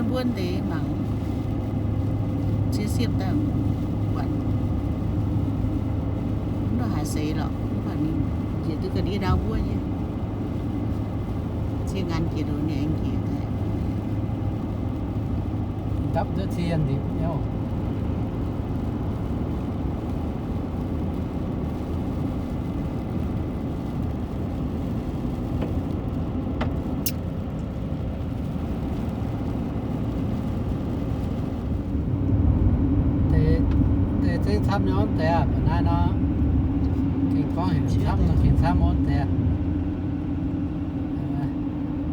Mbuo deix mangc cie siepv daaih buatc, mv ndongc haaix seix lorqc, mv baac ninh njiec duqv ga'ndiev ndau wuov nyei. Cie nqan jiex ndoqv ninh aengx njiec daaih. Dapv duqv cie ndipc nyei. Deix, deix zengv camv nyei wuov deix aqv, baac naaiv nor, gengh gorngv heuc camv, gengh camv wuov deix aqv.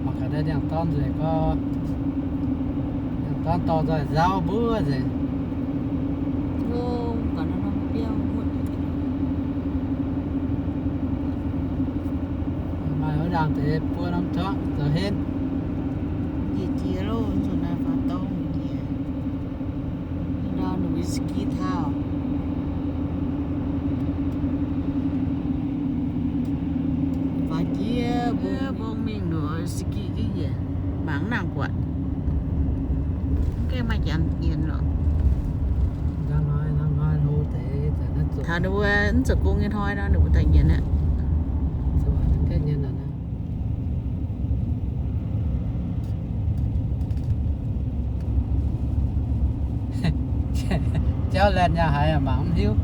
Mangc gaax naaiv ndiangx-dorn nzueic gorx, ndiangx-dorn dorh nzoih nzauv mbuov nzengc. Maaih wuov ndaangc deix buo norm tuangv zoux henv. Njiec jiex loh, nzunc naaiv faaux dorng njiec. Nor ninh whisky taux. Faaux jiex mbong, mbong mingh nor whisky ga'nyiec, mangc nangc buatc. Mv gaengh maaih janx nyienz lorqc. Taux ninh mbuo mv zoux gong nyei hnoi nor, ninh mbuo daaih nyienz aqv. Jauv laanh yaac haiz mangc mv hiuv.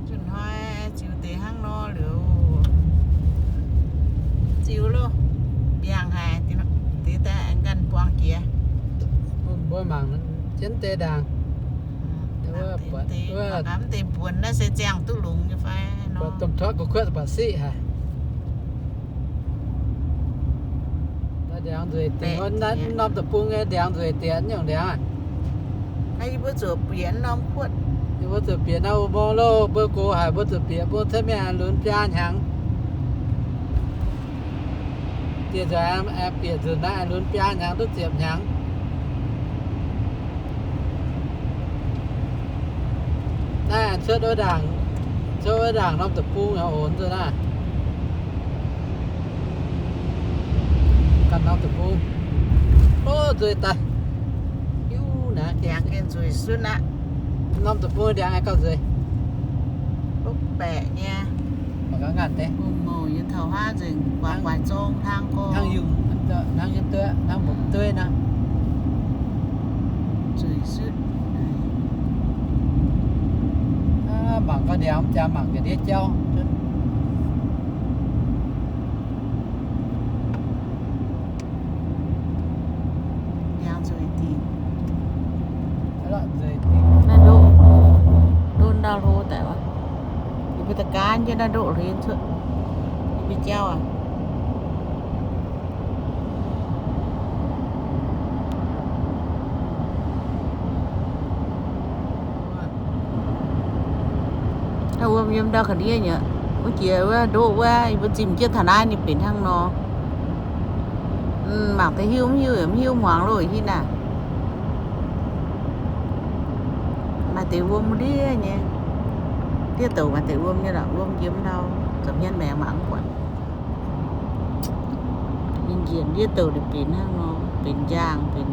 Nzunc hnoi ziux deix hnangv nor liuz, ziux loh, mbiaangc haic, deix daaih ganh buangh jiex. Mbuo mangc jienv deix ndaangc. Mv deix buonc naaiv se ziangh duqv longx nyei fai nor. Domh tuotv gu'kuotv buatc siqv haic. Ndiangx nzueic diex, norm deic-bung nyei ndiangx nzueic diex, nyungc ndiangx aqv. Yie mbuo zuqc bieqc norm kuotv. Yie mbuo zuqc bieqc naaiv wuov mong loh, mbuo gox haic, mbuo zuqc bieqc bung cuotv mingh lunx biaa hnyangx. Dieh nzueic aengx bieqc nzunc naaiv lunx biaa hnyangx duqv ziepc hnyangx. Naaiv cuotv wuov ndaangc, cuotv wuov ndaangc norm deic-bung oc, nzunc naaiv. Ganh norm deic-bung. Ov, nzueic daaih. Hiuv naaiv ndiangx gengh nzueic sunv aqv. Norm deic-bung ndiangx aengx gauh nzueic. Lov baeqc nyei. Mangc gaax ngaanc deix. Mouc mouc nyei taux haav nzengc, guaax guaax zong hnangv gorx. Hnangv yungh, hnangv yiem dueiv, hnangv mba'dueiv naaiv. Zueiz sutv. Mangc gaax ndiangx, jaax mangc gaax ndiev jauv. Ndiangx nzueic dingc. Naaiv ndoqv, ndoqv ndau hlo daaih wuov. Yie mbuo da'gaanv jienv naaiv ndoqv hlo cuotv. Yie mbuo jauv aac. Wuom yiem ndau ga'ndiev nyei, wuov jiex wuov ndoqv wuov, yie mbuo zimh jienv taux naaiv ninh benx hnangv nor. Mangc deix hiuv mv hiuv, mv hiuv hmuangx loh, hitv naaic. Maaih deix wuom ndiev nyei. Ndiev douc maaih deix wuom nyei lorqc, wuom yiem ndau, zoux hmien maengx mangc mv buatc. Ninh njiec ndiev douc ninh benx hnangv nor, benx njaangh, benx